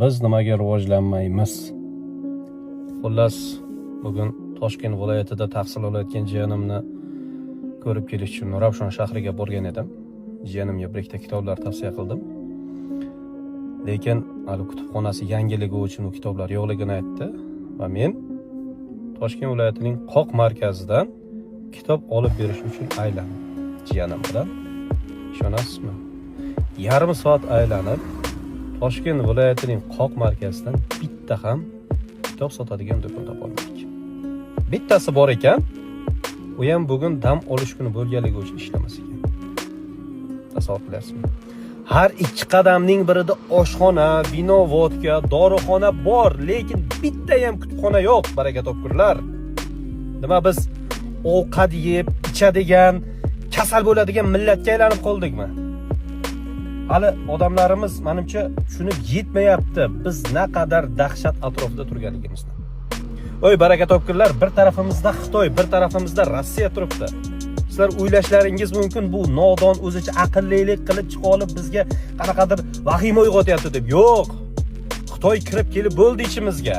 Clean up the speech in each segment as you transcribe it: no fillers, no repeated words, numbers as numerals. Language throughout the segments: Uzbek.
Biz nimaga rivojlanmaymiz? Xullas, bugun Toshkent viloyatida tahsil olayotgan jiyanimni ko'rib kelish uchun Nurafshon shahriga borgan edim. Jiyanimga bir ikkita kitoblar tavsiya qildim, lekin hali kutubxonasi yangiligi uchun u kitoblar yo'qligini aytdi va men Toshkent viloyatining qoq markazidan kitob olib berish uchun aylandim jiyanim bilan. Ishonasizmi, yarim soat aylanib, Toshkent viloyatining qoq markazidan bitta ham kitob sotadigan do'kon topolmadik. Bittasi bor ekan, u ham bugun dam olish kuni bo'lganligi uchun ishlamas ekan. Tasavvur qilyapsizmi? Har ikki qadamning birida oshxona, vino, vodka, dorixona bor, lekin bitta ham kutubxona yo'q. Baraka topkurlar, nima, biz ovqat yeb ichadigan, kasal bo'ladigan millatga aylanib qoldikmi hali? Odamlarimiz, manimcha, tushunib yetmayapti biz naqadar dahshat atrofida turganligimizni. Oy, baraka topkurlar, bir tarafimizda Xitoy, bir tarafimizda Rossiya turibdi. Sizlar o'ylashlaringiz mumkin, bu nodon o'zicha aqllilik qilib chiqa olib, bizga qanaqadir vahima uyg'otyapti deb. Yo'q, Xitoy kirib kelib bo'ldi ichimizga.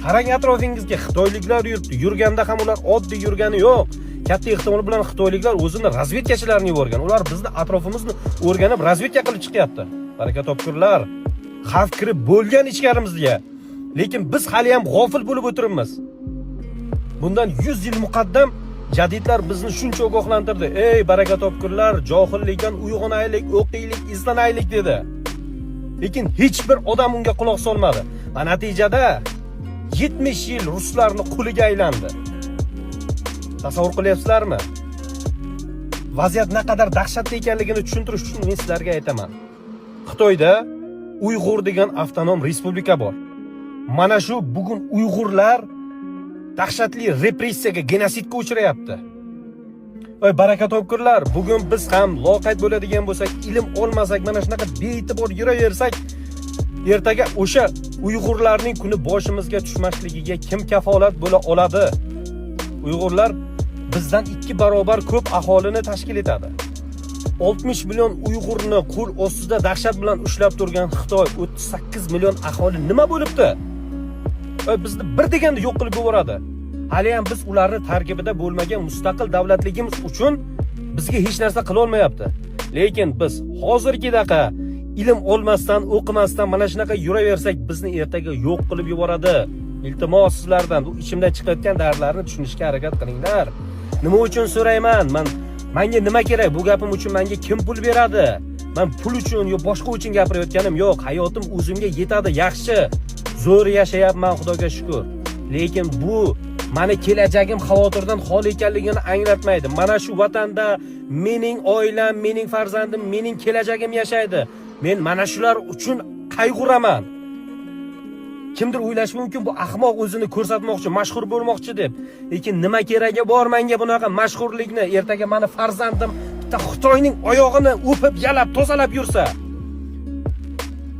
Qarang atrofingizga, xitoyliklar yuribdi. Yurganda ham ular oddiy yurgani yo'q. Katta ehtimol bilan xitoyliklar o'zini razvedkachilarini yuborgan. Ular bizni atrofimizni o'rganib, razvedka qilib chiqyapti. Baraka topkurlar, xavf kirib bo'lgan ichkarimizga, lekin biz haliyam g'ofil bo'lib o'tiribmiz. Bundan 100 yil muqaddam jadidlar bizni shuncha ogohlantirdi: "Ey baraka topkurlar, johillikdan uyg'onaylik, o'qiylik, izlanaylik", dedi. Lekin hech bir odam unga quloq solmadi va natijada 70 yil ruslarni quliga aylandi. Tasavvur qilyapsizlarmi? Vaziyat naqadar dahshatli ekanligini tushuntirish uchun men sizlarga aytaman. Xitoyda Uyg'ur degan avtonom respublika bor. Mana shu bugun uyg'urlar dahshatli repressiyaga, genosidga uchrayapti. Oy, baraka topkurlar, bugun biz ham loqayd bo'ladigan bo'lsak, ilm olmasak, mana shunaqa bee'tibor yuraversak, ertaga o'sha uyg'urlarning kuni boshimizga tushmasligiga kim kafolat bo'la oladi? Uyg'urlar bizdan 2 barobar ko'p aholini tashkil etadi. 60 million uyg'urni qo'l ostida dahshat bilan ushlab turgan Xitoy, 38 million aholi nima bo'libdi? Oy, bizni bir deganda yo'q qilib yuboradi. Haliyam biz ularni tarkibida bo'lmagan mustaqil davlatligimiz uchun bizga hech narsa qilolmayapti. Lekin biz hozirgidaqa ilm olmasdan, o'qimasdan mana shunaqa yuraversak, bizni ertaga yo'q qilib yuboradi. Iltimos sizlardan, bu ichimdan chiqayotgan dardlarni tushunishga harakat qilinglar. Nima uchun so'rayman man? Manga nima kerak? Bu gapim uchun menga kim pul beradi? Man pul uchun yo boshqa uchun gapirayotganim yo'q. Hayotim o'zimga yetadi, yaxshi, zo'r yashayapman, Xudoga shukur. Lekin bu mani kelajagim xavotirdan xoli ekanligini anglatmaydi. Mana shu vatanda mening oilam, mening farzandim, mening kelajagim yashaydi. Men mana shular uchun qayg'uraman. Kimdir o'ylashi mumkin, bu ahmoq o'zini ko'rsatmoqchi, mashhur bo'lmoqchi deb. Lekin nima keragi bor menga bunaqa mashhurlikni? Ertaga mani farzandim bitta Xitoyning oyog'ini o'pib, yalab, tozalab yursa,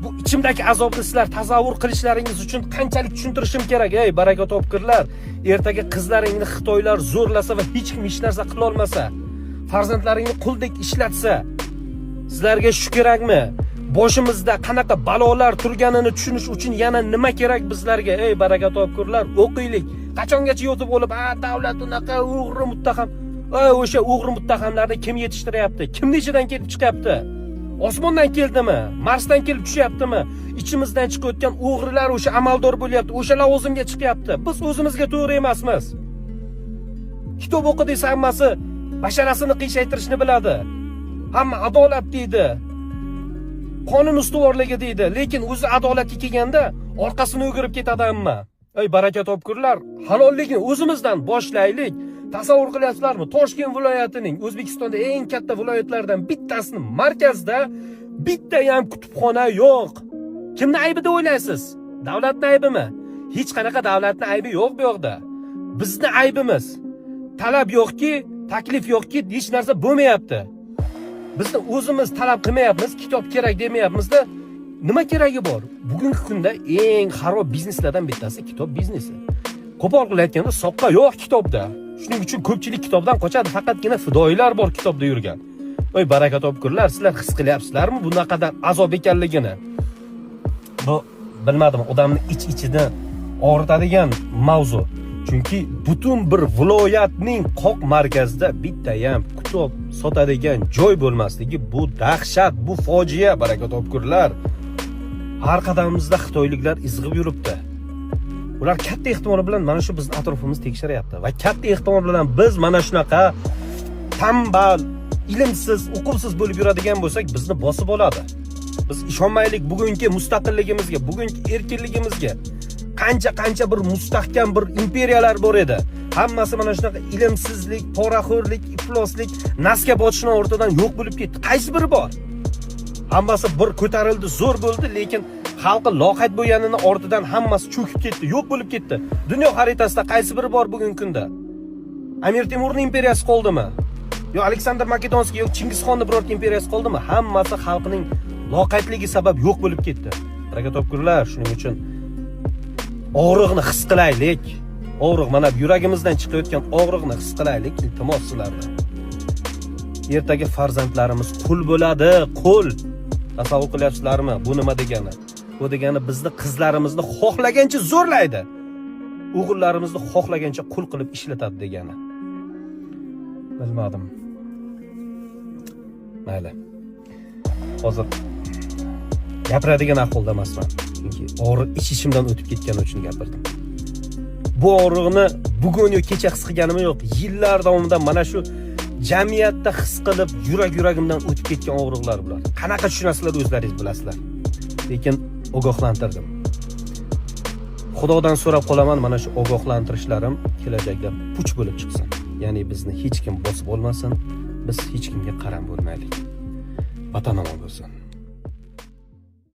bu ichimdagi azobni sizlar tasavvur qilishlaringiz uchun qanchalik tushuntirishim kerak? Ey baraka topkirlar, ertaga qizlaringni xitoylar zo'rlasa va hech kim hech narsa qilolmasa, farzandlaringni quldek ishlatsa, sizlarga shu kerakmi? Boshimizda qanaqa balolar turganini tushunish uchun yana nima kerak bizlarga? Ey baraka topkurlar, o'qiylik. Qachongacha yotib olib, a, davlat unaqa, o'g'ri, muttaham? Ey, o'sha o'g'ri, muttahamlarni kim yetishtiryapti? Kimni ichidan kelib chiqyapti? Osmondan keldimi? Marsdan kelib tushyaptimi? Ichimizdan chiqayotgan o'g'rilar o'sha amaldor bo'lyapti, o'sha lavozimga chiqyapti. Biz o'zimizga to'g'ri emasmiz. Kitob o'qi desa, hammasi basharasini qiyshaytirishni biladi. Hamma adolat deydi, qonun ustuvorligi deydi, lekin o'zi adolatga kelganda orqasini o'girib ketadi hamma. Ey baraka topkurlar, halollikni o'zimizdan boshlaylik. Tasavvur qilyapsizlarmi, Toshkent viloyatining, O'zbekistonda eng katta viloyatlardan bittasini markazida bitta ham kutubxona yo'q. Kimni aybi deb o'ylaysiz? Davlatni aybimi? Hech qanaqa davlatni aybi yo'q bu yoqda. Bizni aybimiz. Talab yo'qki, taklif yo'qki, hech narsa bo'lmayapti. Bizni o'zimiz talab qilmayapmiz, kitob kerak demayapmizda. Nima keragi bor? Bugungi kunda eng xarob bizneslardan bittasi kitob biznesi. Qo'pol qilib aytganda, soqqa yo'q kitobda. Shuning uchun ko'pchilik kitobdan qochadi. Faqatgina fidoyilar bor kitobda yurgan. Oy, baraka topkurlar, sizlar his qilyapsizlarmi bu naqadar azob ekanligini? Bu Bilmadim, odamni ich ichidan og'ritadigan mavzu. Chunki butun bir viloyatning qoq markazida bittayam kitob sotadigan joy bo'lmasligi bu dahshat, bu fojia, baraka topkurlar. Har qadamimizda xitoyliklar izg'ib yuribdi. Ular katta ehtimol bilan mana shu bizni atrofimizni tekshiryapti va katta ehtimol bilan biz mana shunaqa tambal, ilmsiz, uquvsiz bo'lib yuradigan bo'lsak, bizni bosib oladi. Biz ishonmaylik bugungi mustaqilligimizga, bugungi erkinligimizga. Qancha qancha bir mustahkam bir imperiyalar bor edi. Hammasi mana shunaqa ilmsizlik, poraxo'rlik, ifloslik, nasga botishni o'rtadan yo'q bo'lib ketdi. Qaysi biri bor? Hammasi bir ko'tarildi, zo'r bo'ldi, lekin xalqi loqayd bo'lganini ortidan hammasi cho'kib ketdi, yo'q bo'lib ketdi. Dunyo xaritasida qaysi biri bor bugungi kunda? Amir Temurning imperiyasi qoldimi? Yo Aleksandr Makedonskiy, yo Chingizxonni birorta imperiyasi qoldimi? Hammasi xalqining loqaydligi sabab yo'q bo'lib ketdi. Baraka topkurlar, shuning uchun og'riqni his qilaylik. Og'riq mana bu yuragimizdan chiqayotgan og'riqni his qilaylik, iltimos sizlardan. Ertaga farzandlarimiz qul bo'ladi, qul. Tasavvur qilyapsizlarmi? Bu nima degani? Bu degani bizni qizlarimizni xohlagancha zo'rlaydi. O'g'illarimizni xohlagancha qul qilib ishlatadi degani. Bilmadim. Mayli. Hozir gapiradigan ahvolda emasman. Chunki og'riq ich ichimdan o'tib ketgani uchun gapirdim. Bu og'riqni bugun yo kecha his qilganim yo'q. Yillar davomida mana shu jamiyatda his qilib, yurak yuragimdan o'tib ketgan og'riqlar bular. Qanaqa tushunasizlar, o'zlaringiz bilasizlar. Lekin ogohlantirdim. Xudodan so'rab qolaman, mana shu ogohlantirishlarim kelajakda puch bo'lib chiqsin. Ya'ni bizni hech kim bosib olmasin, biz hech kimga qaram bo'lmaylik. Vatan omon bo'lsin.